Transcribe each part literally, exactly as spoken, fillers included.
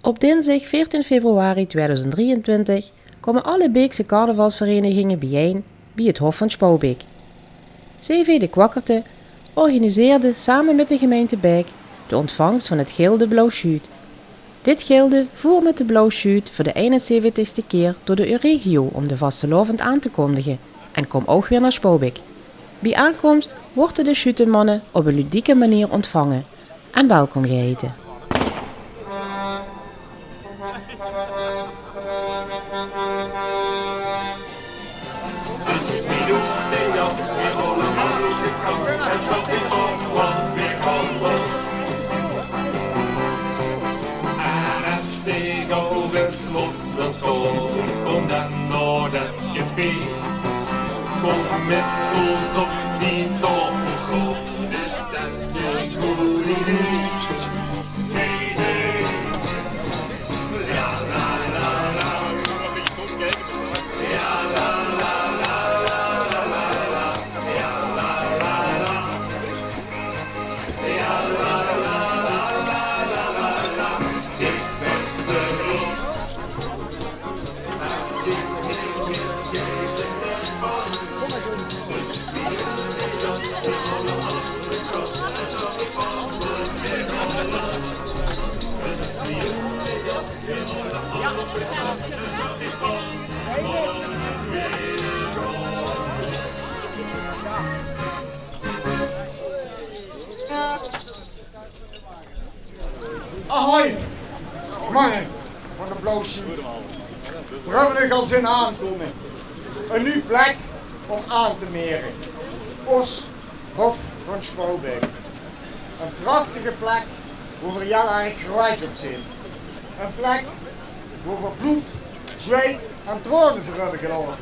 Op dinsdig veertien februari tweeduizend drieëntwintig komen alle Beekse carnavalsverenigingen bijeen bij het Hof van Spaubeek. C V de Kwakkerte organiseerde samen met de gemeente Beek de ontvangst van het gilde Blauw Sjuut. Dit gilde voer met de Blauw Sjuut voor de eenenzeventigste keer door de Euregio om de vastelaovend aan te kondigen en kom ook weer naar Spaubeek. Bij aankomst worden de Sjuutemanne op een ludieke manier ontvangen en welkom geheten. En es de gauw is los, los, kom dan naar het café. Kom met ons op die tafel, is dat de goede idee? Ahoi, manne van de Blauw Sjuut. We hebben uch al zien aankomen. Een nieuw plek om aan te meren. Os Hof van Spaubeek. Een prachtige plek waar we heel erg graag op zijn. Een plek waar we bloed, zweet en tranen voor hebben gelaten.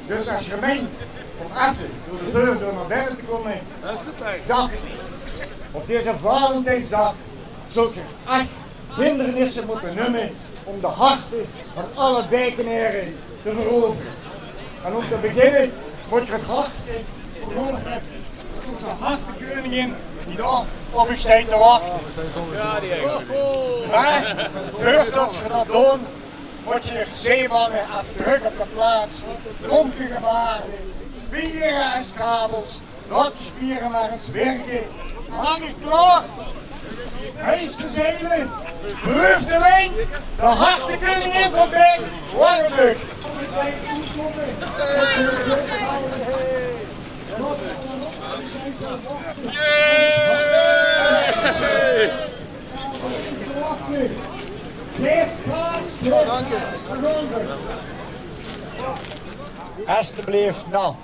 Dus als je meent om even door de voordeur naar binnen te komen, dan op deze Valentijnsdag zult je echt hindernissen moeten nemen om de harten van alle Bekenaren te veroveren. En om te beginnen moet je het hart veroveren van onze hartekoningin die daar op uch staat te wachten. Maar voordat we dat doen, moet je zeemannen even terug op de plaats, rompen gebaren, spieren en kabels, laat die spieren maar eens werken. Hang ik klaar? Hees de zeilen, bruuf de wind, de hartekoningin van Beek, warm lucht. Alsjeblieft, nou.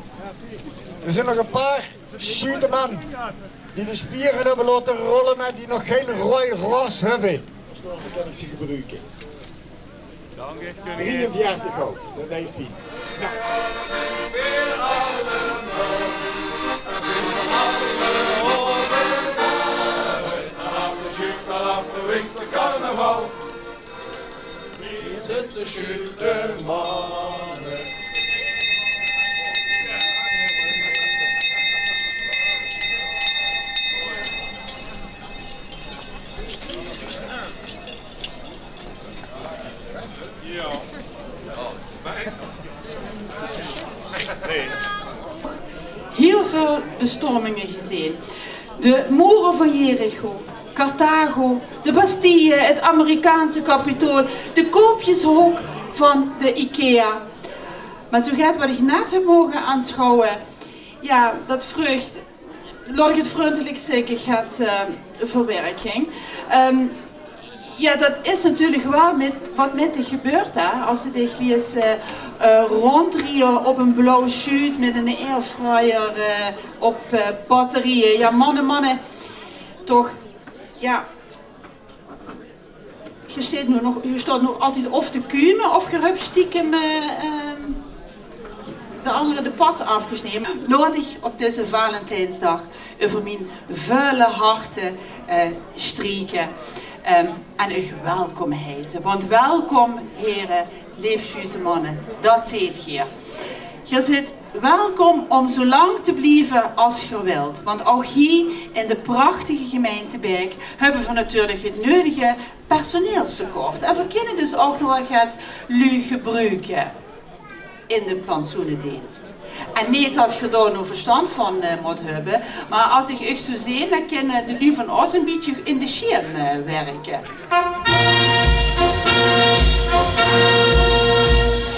Er zijn nog een paar sjuuteman die de spieren hebben laten rollen, maar die nog geen rooi ros hebben. Misschien kan ik ze gebruiken. Drieënveertig ook, dat deed pien. Nou. Hier zit de sjuuteman. Heel veel bestormingen gezien. De moeren van Jericho, Carthago, de Bastille, het Amerikaanse Capitool, de koopjeshook van de Ikea. Maar zo gaat wat ik net heb mogen aanschouwen, ja, dat vreugd, laat ik het vriendelijk zeggen, gaat eh, verwerking. Ehm, ja, dat is natuurlijk wel met, wat met dich gebeurt, hè. Als ze dich lies eh, eh, rondrieën op een blauw sjuut met een airfryer eh, op eh, batterieën. Ja, mannen, mannen, toch, ja. Je staat nu nog, je staat nu altijd of te kumen of je hebt stiekem eh, ehm, de andere de pas afgesneden. Laat ik op deze Valentijnsdag over mijn vuile harten eh, strieken ehm, en uch welkom heten. Want welkom, heren, leef sjuutemannen, dat zeet geer. Geer zit welkom om zo lang te blieve as geer wilt, want ouch hie in de prachtige gemeinte Baek höbbe v'r natuurlik 't neudige personeelstekort. En v'r kinne dus ouch nog waal get luuj gebruke in de plantsoenedeenst. En neet dat geer dao noe versjtand van, eh, mót höbbe, mer as ich uch zo zeen, dan kinne de luuj van ós e bietje in de sjeem, eh, wirke.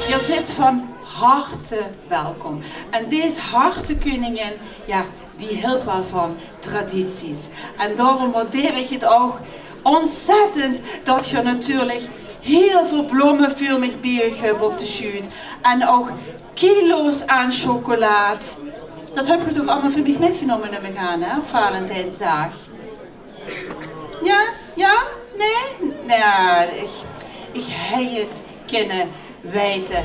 Geer zit van harte welkom. En dees hartekeuningin, jao, die hilt waal van tradities. En daorum waardeer ich 't ouch ontzettend dat geer natuurlik hiel väöl blomme veur mich bie uch höbt op de sjuut. En ouch kilo's aan chocolaat. Dat höb geer toch allemaol veur mich mitgenómme, num ich aan, hè, op Valentijnsdaag? Jao? Jao? Nae? Nae, ich, ich hej 't kinne weite.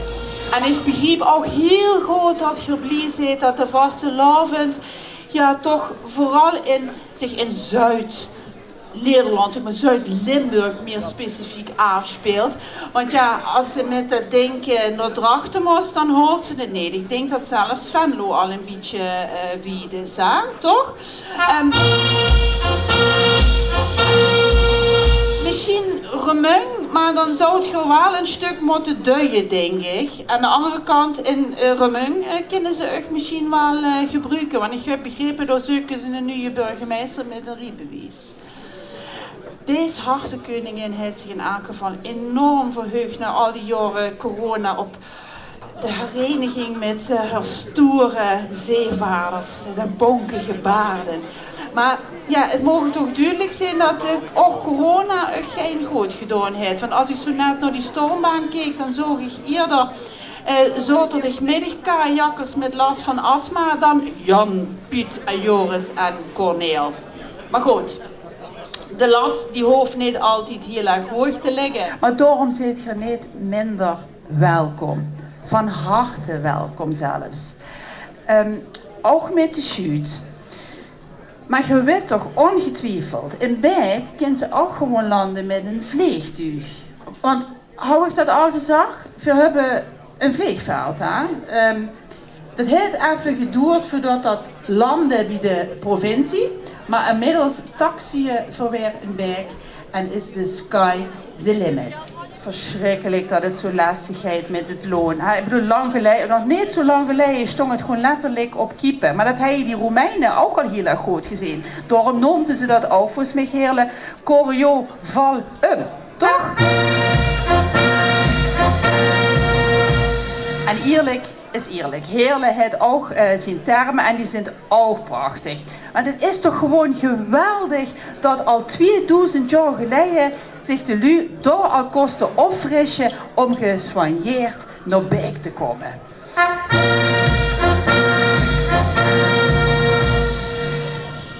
En ich begriep ouch hiel good dat geer blie zeet dat de vastelaovend, jao, toch veural in, zich in Zuid-Nederland, zeg maar Zuid-Limburg meer specifiek, aafspeelt. Want jao, as ze mit dat dink, eh, nao Drachten mós, dan haols se 't neet. Ich dink dat zelfs Venlo al e bietje, eh, wied is, hè? Toch? Ehm, mesjien Remunj, mer dan zout geer waal e stök mótte duie, dink ich. Aan de anger kant, in, eh, Remunj, eh, kinne ze uch mesjien waal, eh, gebruke. Want ich höb begrepe, dao zeuke ze 'ne nuje burgemeister mit e riebewies. Dees hartekeuningin haet zich in eder geval enorm verheug nao al die jaore corona op de hereniging mit, eh, häör stoere zeevaders, de bonkige baarde. Mer jao, 't moge toch dudelik zeen dat, eh, ouch corona uch gein good gedaon haet. Want as ich zo net nao die stormbaan keek, dan zoog ich ierder, eh, zaoterdigmiddig kajakkers mit las van astma dan Jan, Piet en Joris en Corneel. Mer good, de lat die hoof neet altied hiel erg hoeg te ligke. Mer daorum zeet geer neet minder welkom. Van harte welkom zelfs. Ehm, ouch mit de sjuut. Mer geer wit toch ongetwiefeld, in Baek kins se ouch gewoon lande mit e vleegtuug. Want, haw ich dat al gezag? Veer höbbe e vleegveld, hè? Ehm, dat haet effe gedoerd veurdat dat landde bie de provincie, mer inmiddels taxieë veer weer in Baek en is de sky the limit. Versjrikkelik dat 't zo lestig geit mit 't loon. Hè, ich bedoel, lang geleie, nog neet zo lang geleie, stóng 't gewoon letterlik op kiepe. Mer dat höbbe die Romeine ouch al hiel erg good gezeen. Daorum neumde ze dat ouch volges mich, Heerle, Koryo val um. Toch? En ierlik is ierlik. Heerle haet ouch, eh, zien terme en die zint ouch prachtig. Want 't is toch gewoon geweldig dat al tweedoezend jaor geleie zich de luuj dao al kóste opfrisje om gesoigneerd nao Baek te kómme.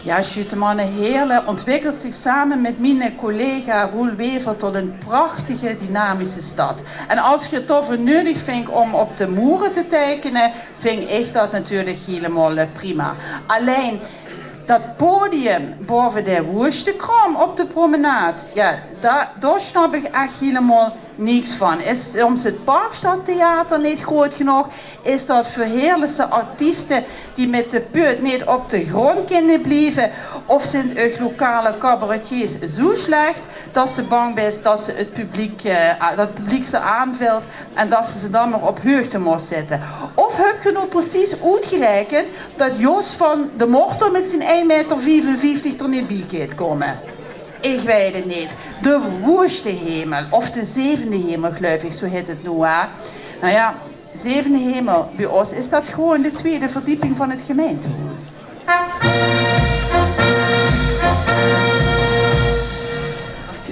Jao, Sjuutemanne, Heerle ontwikkelt zich same mit miene collega Roel Wever tot 'n prachtige, dynamische stad. En as geer 't toch veur neudig vingt om op de moere te teikene, ving ich dat natuurlik hielemaol, eh, prima. Allein dat podium baove de woersjtekraom op de promenaad, jao, da-, dao snap ich ech hielemaol niks van. Is soms 't Parkstadtheater neet groot genóg? Is dat veur Heerlese artieste die mit de peut neet op de grónd kinne blieve? Of zint uch lokale cabaretiers zoe slech dat se bang bis dat se 't publiek, eh, a-, dat 't publiek ze aanvilt en dat se ze dan mer op heugde mós zitte? Of höb geer noe precies oetgereikend dat Jos van de Mortel mit zien ein meter viefenvieftig d'r neet bie geit kómme? Ich weit 't neet. De woersjtehemel, of de zevende hemel, geluif ich, zoe hit 't noe, hè. Noe jao, zevende hemel, bie ós is dat gewoon de twiede verdieping van 't gemeintehoes.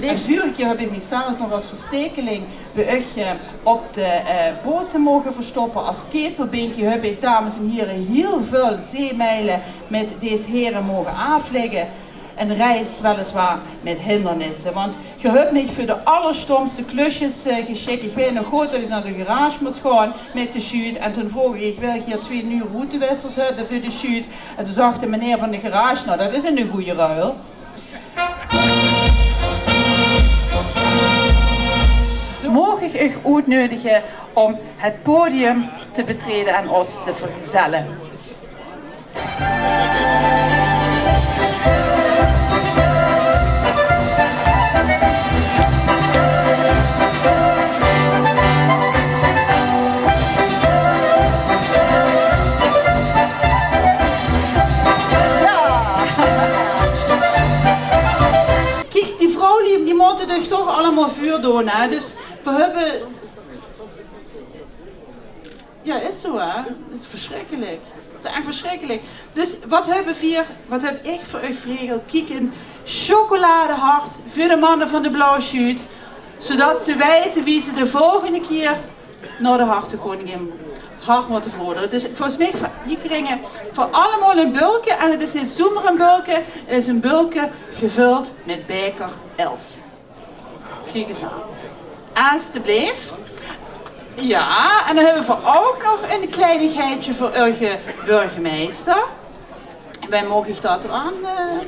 En vörige kier höb ich mich zelfs nog es verstekeling bie uch, eh, op de, eh, bote moge verstoppe es ketelbinkje. Höb ich, dames en hiere, hiel väöl zeemeile mit dees here moge aaflègke. Ein reis weliswaar mit hindernisse, want geer höb mich veur de allerstómste klusjes, eh, gesjik. Ich weit nog good dat ich nao de garage mós gaon mit de sjuut. En toen vroog ich: "Wilt geer twee nuuj roetewissers höbbe veur de sjuut?" En toen zag de meneer van de garage: "Nou, dat is ein gooj ruil." Moog ich uch oetneudige om het podium te betreden en os te vergezellen. Jao. Kiek, die vrouwluuj, die mótte dus toch allemaol veurdoon, hè. Dus veer höbbe Jao, is zoe, hè? Dat is versjrikkelik. Dat is ech versjrikkelik. Dus wat höbbe veer, wat höb ich veur uch geregeld? Kiek, ein sjokoladehart veur de manne van de Blauw Sjuut, zoedat ze weite wie ze de volgende kier nao de Hartekoningin hart mótte vordere. Dus volges mich, die kriege veur allemaol ein bulke. En het is neet zoemer ein bulke, het is ein bulke gevöld mit Baeker Els. Kiek ins aan. Estebleef. Jao, en dan höbbe veer ouch nog ein kleinigheidje veur eure burgemeister. Wae maag ich dat aan? Eh,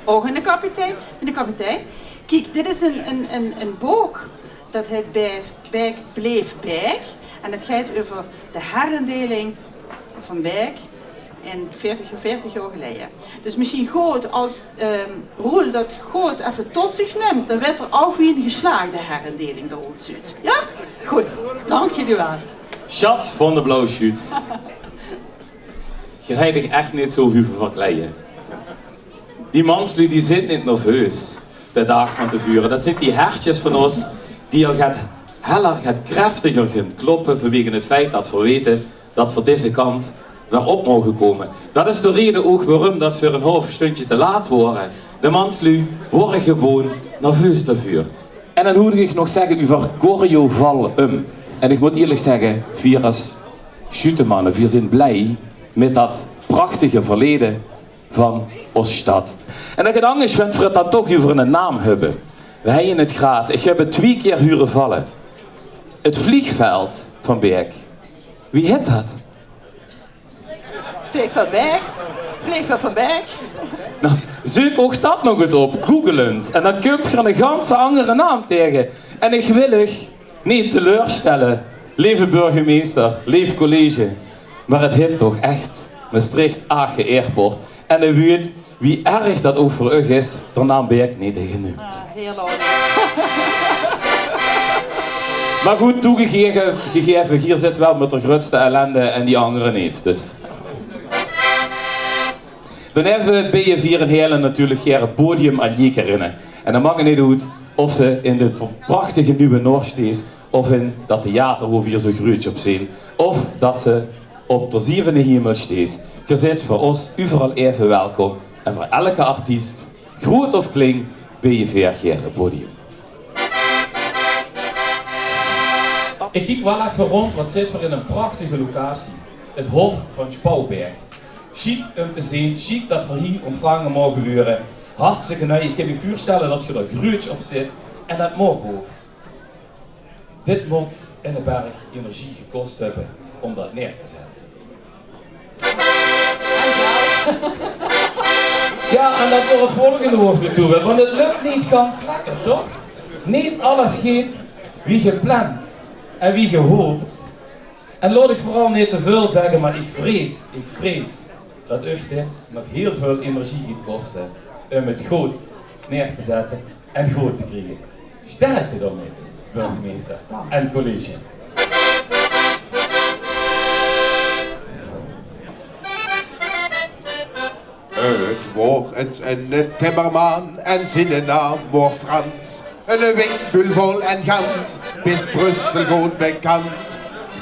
ouch aan de kapitein. Aan de kapitein. Kiek, dit is ein, ein, ein, ein book. Dat heet Baek, Baek bleef Baek. En het geit euver de herindeling van Baek in veertig, veertig jaor geleje. Dus mesjien good es, ehm, Roel dat good effe tot zich numt, dan wet er ouch wie ein geslaagde herindeling d'r oetzuut. Jao? Good, dank uch waal. Sjat van de Blauw Sjuut. Geer haet uch ech neet zoe hove verkleie. Die mansluuj, die zint neet nerveus de daag van te vure. Dat zint die hertjes van os die al get heller, get kreftiger gaon kloppe vanwege het feit dat veer weite dat veer deze kant weer op moge kómme. Dat is de raeje ouch waorum dat veer ein haof sjtundje te laat wore. De mansluuj wore gewoon nerveus daoveur. En dan hoor ich nog zègke euver Corjo Val um. En ich mót ierlik zègke, veer es Sjutemanne, veer zint blie mit dat prachtige verleje van os sjtad. En dan get angers, wen veer het dan toch euver eine naam höbbe. Veer hejje het graad, ich höb het twie kier hure valle. Het vleegveld van Baek. Wie hit dat? Vleegveld Baek. Vleegveld van Baek. Nou, zeuk ouch dat nog ins op. Google ins. En dan kump geer eine ganse angere naam taege. En ich wil uch neet teleursjtelle, leve burgemeister, leef college, mer het hit toch ech Mestreech-Ache Airport. En geer weit wie erg dat ouch veur uch is, d'r naam Baek neet te genump. Ah, hieërlik. Mer good, toegegeve, gegaeve, hie zit waal mit de groetste ellende en die angere neet. Dus. Dan höbbe veer bie Veer in Heële natuurlik gaer het podium aan Jekerinne. En dan maak het neet oet of ze in de prachtige Nuuj Nor sjtees, of in dat theater wo veer zoe gruuetsj op zint, of dat ze op d'r zevende hemel sjtees. Geer zit veur os euveral aeve welkom en veur eder artiest, groeët of kling, bie Veer gaer het podium. Ich kiek waal effe rónd, wat zit veer in ein prachtige locatie. Het Hof van Sjpauwberg. Sjiek um te zeen, sjiek dat veer hie óntvange moge waere. Hartstikke nuuj. Ich kin mich veurstelle dat geer d'r gruuetsj op zit. En dat maag ouch. Dit mót eine berg energie gekos höbbe um dat neer te zètte. Jao, en dat waor het volgende wo ich naotoe wil, want het löp neet gans lekker, toch? Neet alles geit wie gepland en wie gehaop. En laot ich veural neet te väöl zègke, mer ich vrees, ich vrees dat uch dit nog hieël väöl energie geit koste um het good neer te zètte en good te kriege. Sjterkte daomit, burgemeister en college. Het waor ins eine timmerman en ziene naam waor Frans. Eine windbuul vol en gans, bis Brussel good bekand.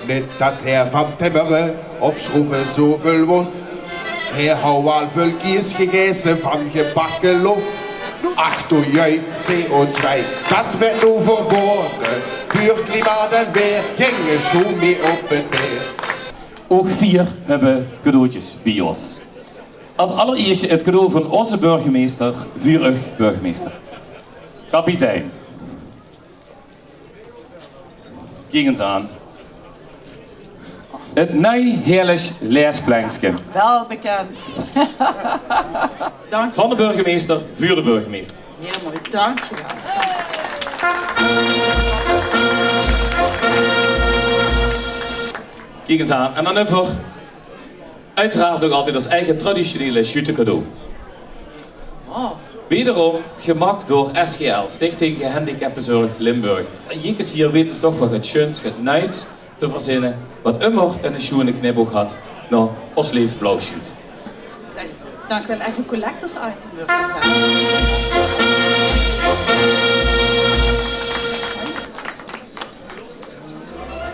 Neet dat hae van timmere of sjroeve zoeväöl wós. Hae haw waal väöl kies gegaete van gebakke lof. Ach doe jui, C O twee, dat weëd noe verbode. Vuur, klimaat en waer ginge sjoen mie op het peer. Ouch veer höbbe cadeautjes bie os. Es allerieësjte het cadeau van ózze burgemeister veur uch, burgemeister. Kapitein. Kiek ins aan. Het nuuj Heëlesj laesplenkske. Welbekènd. Dank. Van de burgemeister, veur de burgemeister. Hieël mooi, dankjewel. Kiek ins aan. En dan höbbe v'r oeteraard ouch altied ós eige traditionele sjutecadeau. Wederom gemaak door S G L, Stichting Gehandicaptenzorg Limburg. Jinkes, hie weite ze toch waal get sjoens, get nuits te verzinne, wat ummer eine sjoene knipoog haet nao ós leef Blauw Sjuut. Zèk, dank uch waal, ech ein collectors item wuuert 't, hè.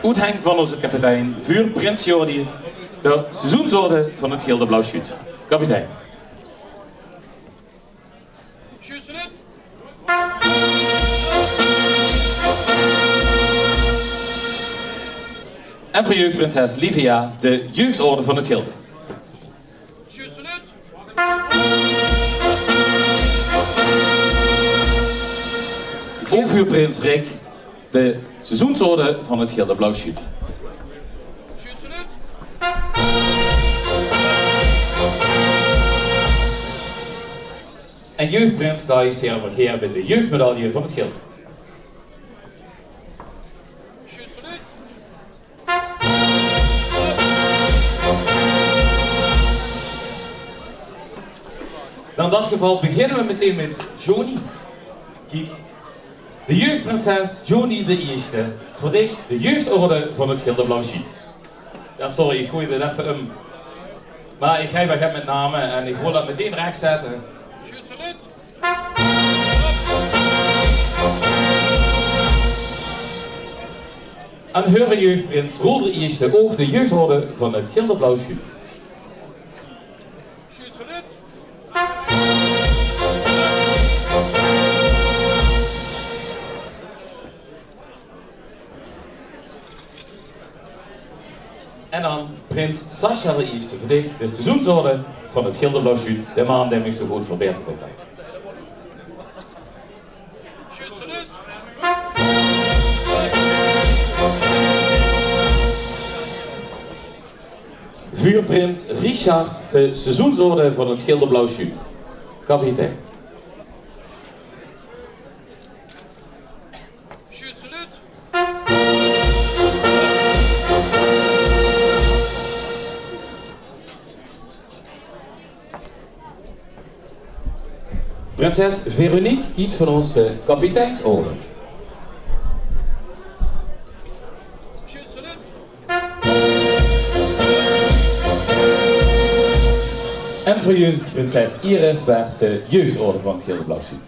Oethenk van ózze kapitein veur prins Jordi, de seizoensorde van 't Gilde Blauw Sjuut. Kapitein. En veur jeugdprinses Livia de jeugdorde van 't Gilde. Ouch veur prins Rick de seizoensorde van 't Gilde Blauw Sjuut. En jeugdprins Kai Servergeer mit de jeugdmedaille van 't Gilde. Dan in dat geval beginne v'r meteen mit Joni. Kiek, de jeugdprinses Joni de Ierste, veur dich de jeugdorde van 't Gilde Blauw Sjuut. Jao, sorry, ich gooj dit effe um. Mer ich höb 't mit name en ich wil dat meteen rech zètte. En veur de jeugdprins Roel de Ierste ouch de jeugdorde van 't Gilde Blauw Sjuut. En dan prins Sascha de Ierste, veur dich de seizoensorde van 't Gilde Blauw Sjuut, de man dae mich zo good veur Beerte geit. Veur prins Richard de seizoensorde van 't Gilde Blauw Sjuut. Kapitein. Prinses Veronique krieg van ós de kapiteinsorde. En veur jeugdprinses Iris waert de jeugdorde van 't Gilde Blauw Sjuut.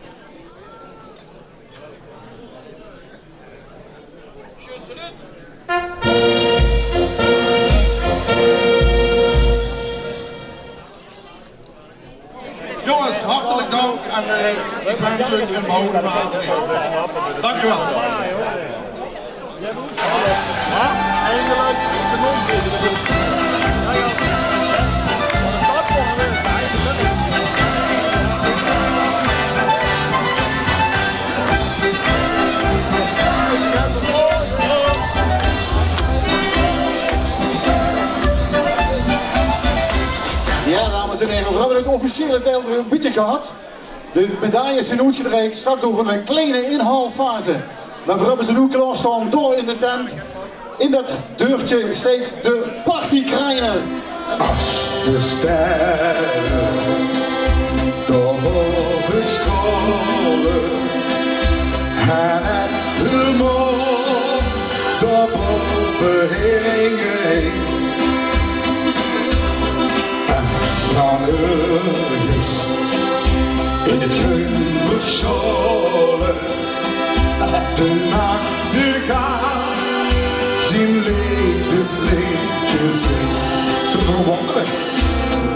Jónges, hartelik dank en, eh, ich wins uch ein behaoje vaderleef. Dank uch waal. Jao, dames en here, veer höbbe 't officiële deil weer ein bietje gehad. De medailles zeen oetgereik, straks doon veer ein kleine inhaalfase. Mer veer höbbe ze noe klaorstaon, dao in de tent. In dat deurtje steit de partykreiner. As de sterre dao bove straole, en es de maan dao bove hinge, en dan örges in 't greun versjaole de nachtegaal zien leefdesleedje zingk. Zölle v'r wandele?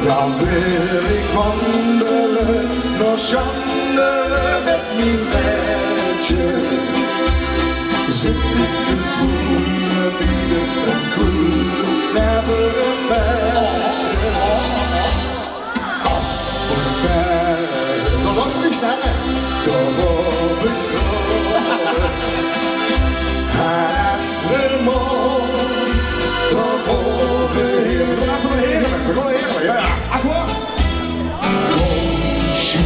Dan wil ich wandele nao Sjandele mit mien maedje. Zit ich te smoeze bie de koel, never a bed. As de sterre, dao bove straole, en es de maan dao bove hinge. Veer gaon veur de hemel, veer gaon veur de hemel, jao, jao. Ach, waat? Kóms se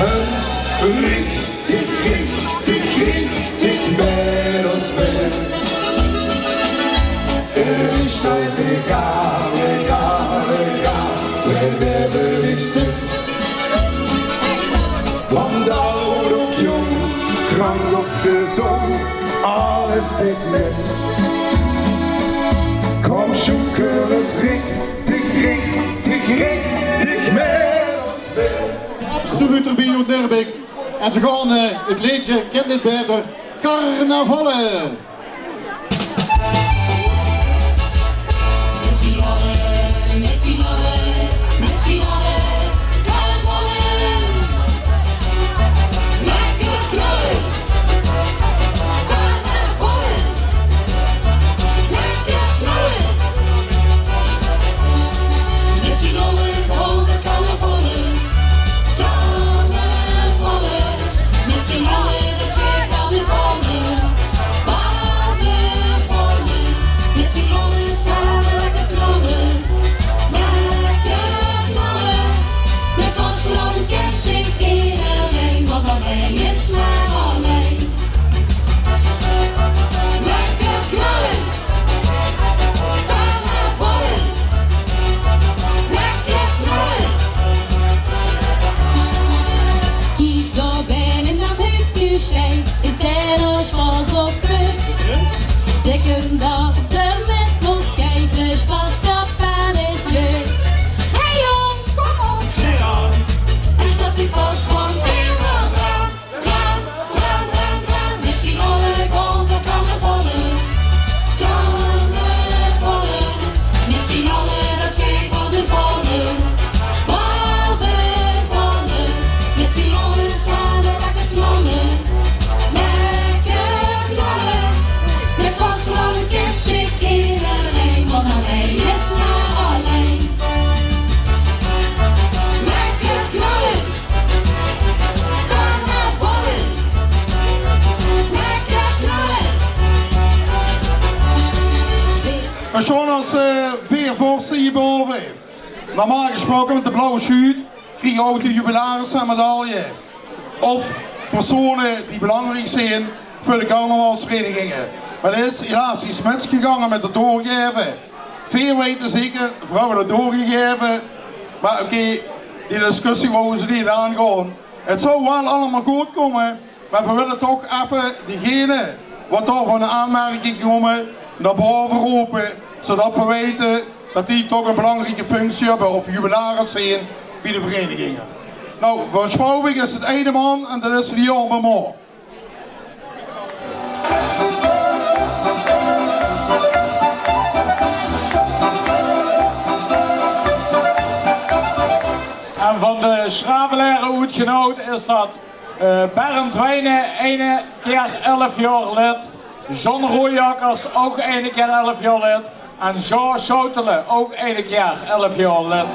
ins richtig, richtig, richtig mit ós mit. De zon, alles deit mit. Kom, sjoenkel, ins richtig, richtig, richtig mit ós mit. Absoluut d'rbie oet Neerbeek. En ze gaon, eh, 't leedje, kènt 't baeter, Carnavalle. Mit z'n allen, mit z'n allen, mit z'n allen, carnavallen. Lekker knallen. Carnavallen. Lekker knallen. Mit z'n allen, boven carnavallen. Carnavallen. Mit z'n allen, dat jij gaat bevallen. Watervallen. Mit z'n allen samen lekker knallen. Lekker knallen. Met vastland kent zich iedereen, want alleen is maar alleen. Lekker knallen. Carnavallen. Lekker knallen. Kiek daar binnen dat hutje stein. Is er nog pas op z'n? Zeggen dat er met ons kijkt, de spaskapel is leuk. Hey jong, kom op, zit aan. En zet die vast, want heel erg aan. Ram, ram, ram, ram, met z'n allen gaan we carnavallen. Carnavallen, met z'n allen, dat geeft van de vallen. Vallen, vallen, met z'n allen samen lekker knallen. Lekker knallen, met vastland kent zich iedereen, want alleen is maar alleen. Lekker knallen. Carnavallen. Lekker knallen. Veer sjoon as, eh, veer vorste hie bove. Normaal gesproke mit de blauwe sjuut kriege ouch de jubilaris 'n medaille. Of persone die belangriek zeen veur de carnavalsvereniginge. Mer det is helaas get misgegange mit 't doorgaeve. Veer weite zeker, veer höbbe 't doorgegaeve. Mer oké, die discussie wouwe ze neet aangaon. 't Zou waal allemaol good kómme, mer veer wille toch effe diegene wat dao veur 'n aanmerking kómme nao bove rope, zoetot veer weite tot die toch 'n belangrieke functie höbbe of jubilaris zeen bie de vereniginge. Noe, van Sjpaubik is 't eine man en det is Leon Beaumont. En van de Sjravelaere oetgenodigd is det, eh, Bernd Wijnen, eine kier elf jaor lid. John Rooijakkers, ouch eine kier elf jaor lid. En Jean Schoutelen, ouch eine kier elf jaor lid.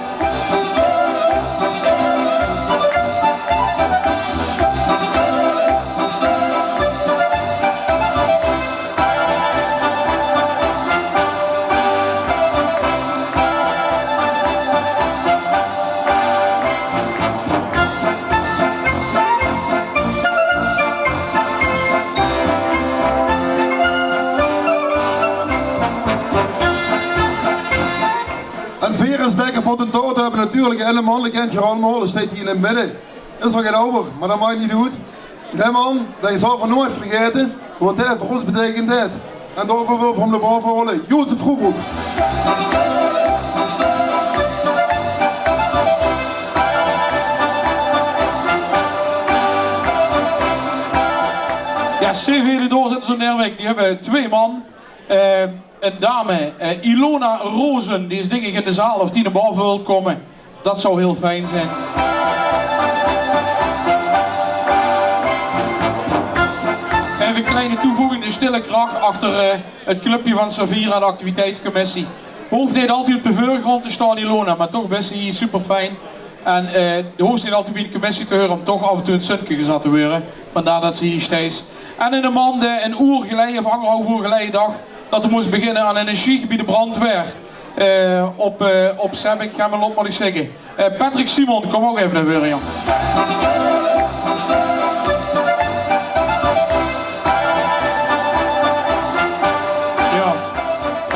En veer es Bekker Pottentote höbbe natuurlik eine man, dae kènt geer allemaol, dae steit hie in 't midde. Is d'r gein ouwer, mer det maak neet oet. Dae man, dae zölle veer noeats vergaete, waat dae veur ós beteikend haet. En daoveur wille veer 'm nao bove haole, Jozef Roebroek. Jao, C V de Doorzitters oet Neerbeek, die höbbe twee man. Eh, 'n dame, eh, Ilona Rozen, die is dink ich in de zaal of die nao bove wilt kómme. Det zou hiel fijn zeen. Effe 'n kleine toevoeging, de stille krach achter, eh, 't clubje van Savira, de activiteitencommissie. Hoof neet altied op de veurgróndj te staon, Ilona, mer toch bis se hie superfijn. En, eh, de hoofs neet altied bie de commissie te heure óm toch aaf en toe in 't zunke gezat te waere. Vandaar det se hie steis. En eine man dae ein oer geleje of angerhauf oer geleje dach det 'r mós beginne aan ein sjicht bie de brandweer. Eh, op, eh, op Sebbeek, Gemmelot mót ich zègke. Eh, Patrick Simon, kóm ouch effe nao veure, jóng. Jao.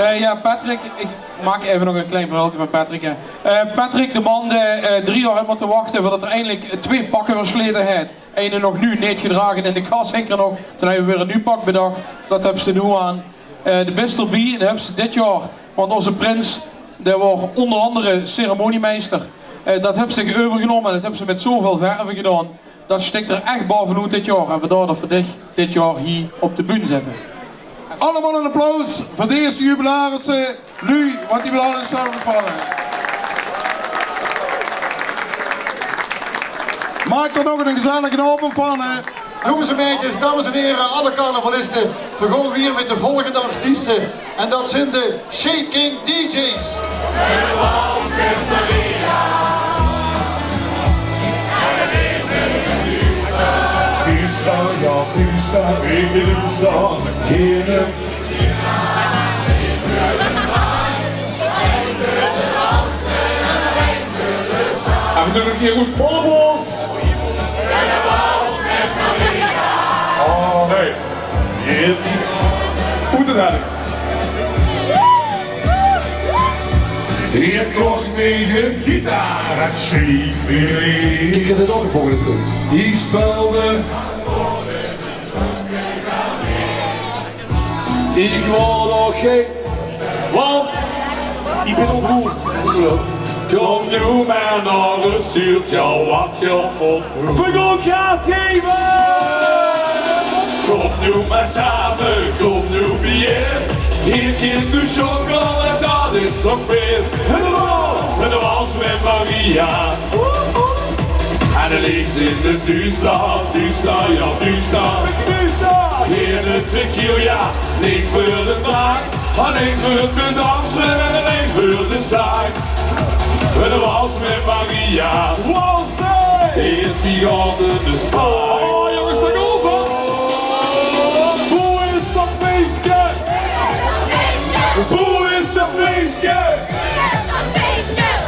Eh, Ja, Patrick, ich maak effe nog ein klein verhäölke van Patrick, hè. Eh, Patrick, de man dae, eh, drie jaor haet mótte wachte veurdat 'r eindelik twee pakke verslete haet. Eine nog noe neet gedrage in de kas, zeker nog. Toen höbbe v'r weer ein nuuj pak bedach. Dat höbs se noe aan. Eh, de bis d'rbie, en dat höbs se dit jaor. Want ózze prins, dae waor ónger angere ceremoniemeister. Eh, dat höbs se euvergenómme en dat höbs se mit zoväöl verve gedaon. Dat stik d'r ech baovenoet dit jaor. En vandaar dat v'r dich dit jaor hie op de bühne zitte. Allemaol ein applaus veur deze jubilarisse, luuj, want die höbbe allemaol ein stem ontvange. Maak d'r nog ein gezellige aovend van, hè. Jónges en meidjes, dames en here, alle carnavaliste, v'r gaon wiejer mit de volgende artieste. En dat zeen de Shaking D J's. Duuster, jao, duuster, ich duuster, geine. En v'r doon 't hie good, volle bors. Alright. Good. Oet de rij. Ich koch mich ein gitaar, het slief weer. Ich höb 't ouch ein volgende stuk. Ich speelde. Ich waor nog gein. Wat? Ich bin ontroerd. Kóm noe mer nao de suurt, jao, wat geer op. V'r gaon gaas geve! Kóm noe mer same, kóm noe bie-ein. Hie kint geer sjokkele, dat is toch väöl. En de wals, en de wals mit Maria. En de leegs in de duuster, duuster, jao, duuster. Duuster! Geine tequila, neet veur de draak. Allein veur te danse en allein veur de zaak. Een wals mit Maria. Walse! Heet die gaande de stad. Oh, jónges, dao kómme v'r. Boe is dat feeske? Boe is dat feeske?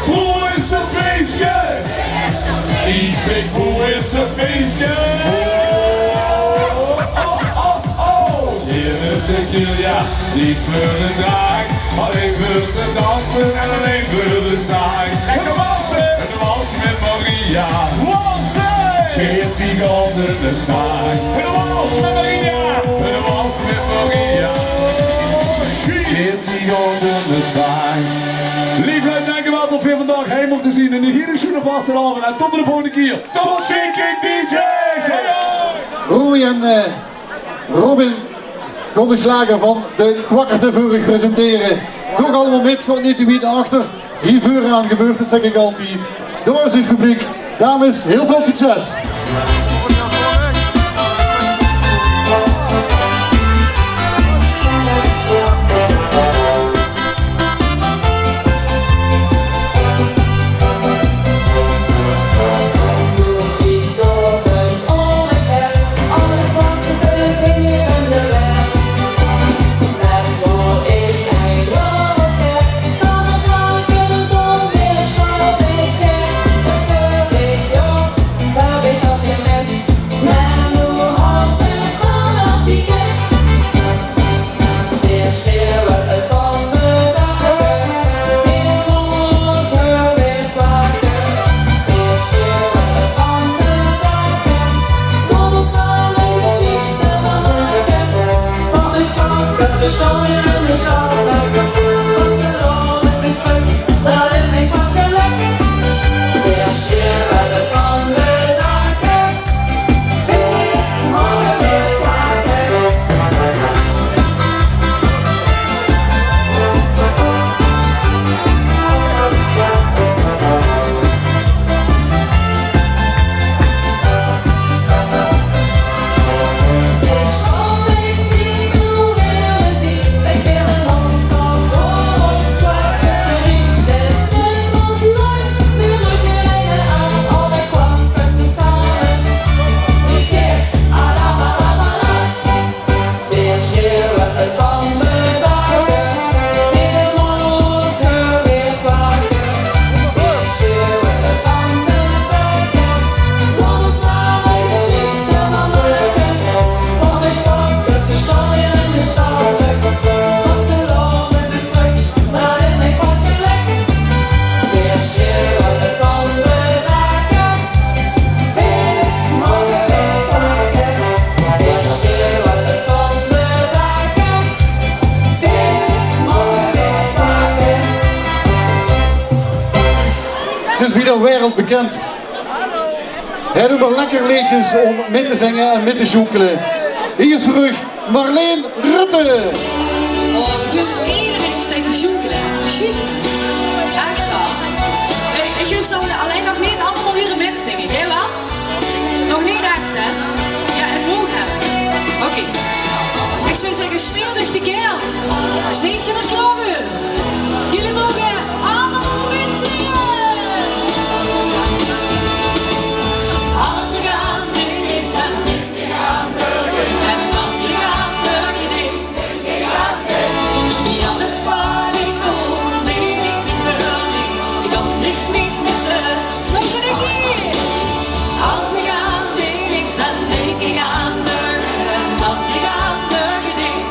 Boe is dat feeske? Ich zèk, boe is dat feeske? Oh, oh, oh, oh. Geine tequila, neet veur de draak, allein veur te danse en allein veur de zaak. Lekker walse! Een wals mit Maria. Walse! Geet die gaande de stad. Een wals mit Maria. Een wals mit Maria. Geet die gaande de stad. Leef luuj, dank uch waal tot veer vandaag hie mochte zien in de hie sjoene vastelaovend. En tot de volgende kier. Tot Shaking D J's. Hey, hoi. Roei en, eh, Robin, kóns se de sjlager van de Kwakkerte veur uch presentere? Doot allemaol mit, gaot neet te wied nao achter. Hie veuraan gebeurt 't, zèk ich altied. Dao is 't publiek. Dames, hiel väöl succes! wereldbekind. Hae haet ummer lekker leedjes óm mit te zinge en mit te sjoenkele. Hie is trök Marleen Rutte. Oh, gewoon ederein steit te sjoenkele. Sjiek. Ech waal. Ich, ich höb ze allein nog neet allemaol hure mitzinge. Gae waal? Nog neet ech, hè? Jao, 't mót, hè. Oké. Ich zou zègke, smeer uch de kael. Zeet geer d'r klaor veur? Geer maag allemaol mitzinge. Als ik aan dich dink, en als ik aan dich dink, bie alles wat ich doon, zeen ich dich veur mich. Ich kan dich neet misse. Nog ein kier. Als ik aan dich dink, dan dink ich aan dich. En als ik aan dich dink,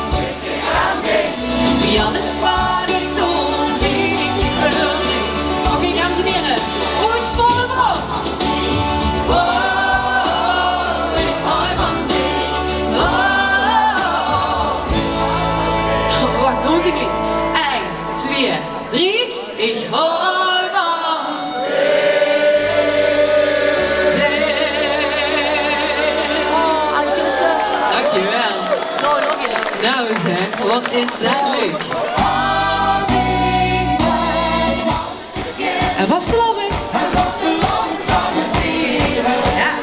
bie alles wat ich doon, zeen ich dich veur mich. Oké, dames en here, oet volle bors. Oh, ich haoj van dich. Oh. Wach, doon tegeliek. Ein, twieë, drie. Ich haoj van dich. Dankjewel. Nou zeg, wat is dat leuk. En vastelaovend. Jao.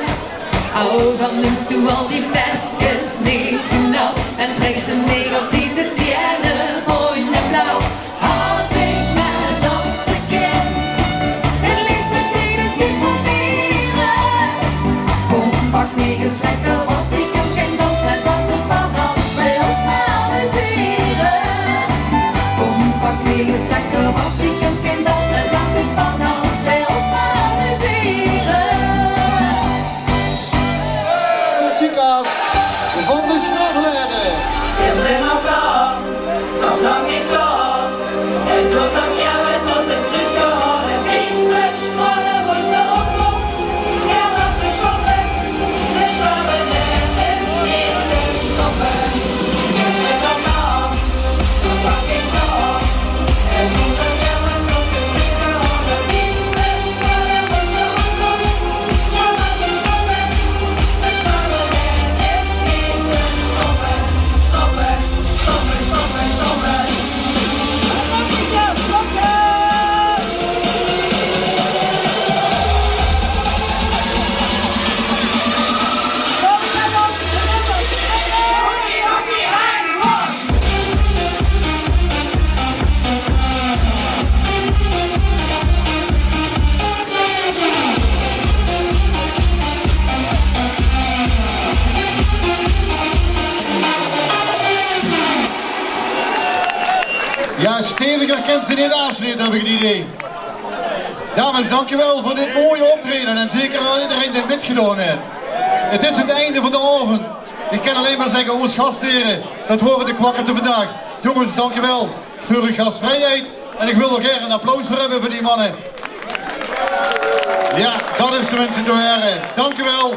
Ouch al nums doe al die peskes neet zo nauw en trèks ze neet op die te tiene mooi en blauw. Als ik maar dansen kin, het liefst meteen eens dit proberen. Kom, pak neet eens lekker was, ik heb geen dansles aan te pas, als bij ons maar amuseren. Kom, pak neet eens lekker was, ik heb geen dansles aan te pas, als bij ons maar amuseren. Chicas van de Schavelere. Is er nog lang, nog lang niet klaar? Het duurt nog jaren tot het is gehouden. Ik ben spannend, moest erop op. Ja, dat is zo leuk. De Schavelere is niet te stoppen. Is er nog lang, nog lang niet klaar? Het duurt nog jaren tot het is gehouden. Ik ben spannend, moest erop op. Ja, steviger kènt ze neet aafsloete, höb ich 't idee. Dames, dankjewel veur dit mooie optraeje en zeker aan ederein dae mitgedaon haet. 't Is 't einde van d'n aovend. Ich kèn allein mer zègke, ós gashere, dat wore de Kwakkerte vandaag. Jónges, dankjewel veur eur gasvrijheid. En ich wil d'r gaer ein applaus veur höbbe veur die manne. Ja, dat is teminste te hure. Dankjewel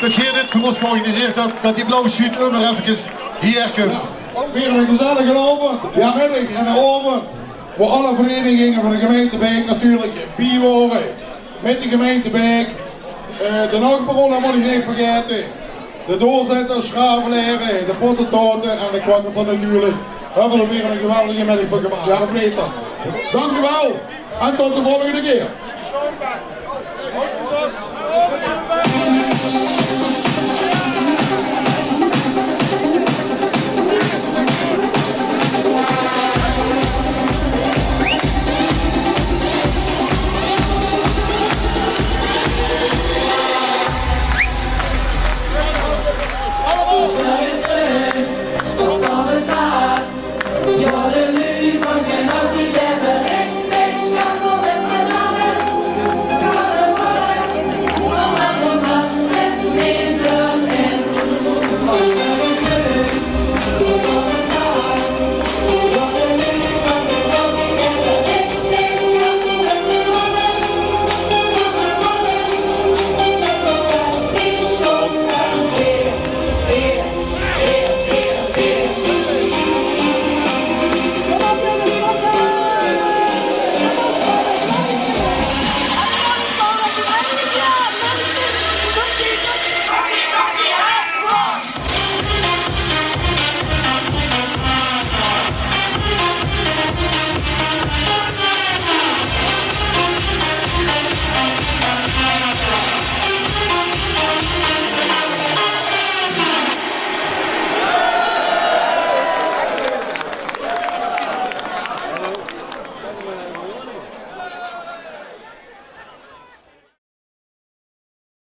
dat geer dit veur ós georganiseerd höb, dat die blauw sjuut ummer effekes hie kump. Weer ein gezellige aovend. Ja, middig en de aovend, wo alle vereiniginge van de gemeinte Baek natuurlik bie wore. Mit de gemeinte Baek. Eh, de Nachbarolle mót ich neet vergaete. De Doorzetters, Schavelere, de Pottetaote en de Kwakkerte natuurlik. Höbbe d'r weer ein geweldige middig van gemaak. Ja, of neet dan? Dankjewel en tot de volgende kier.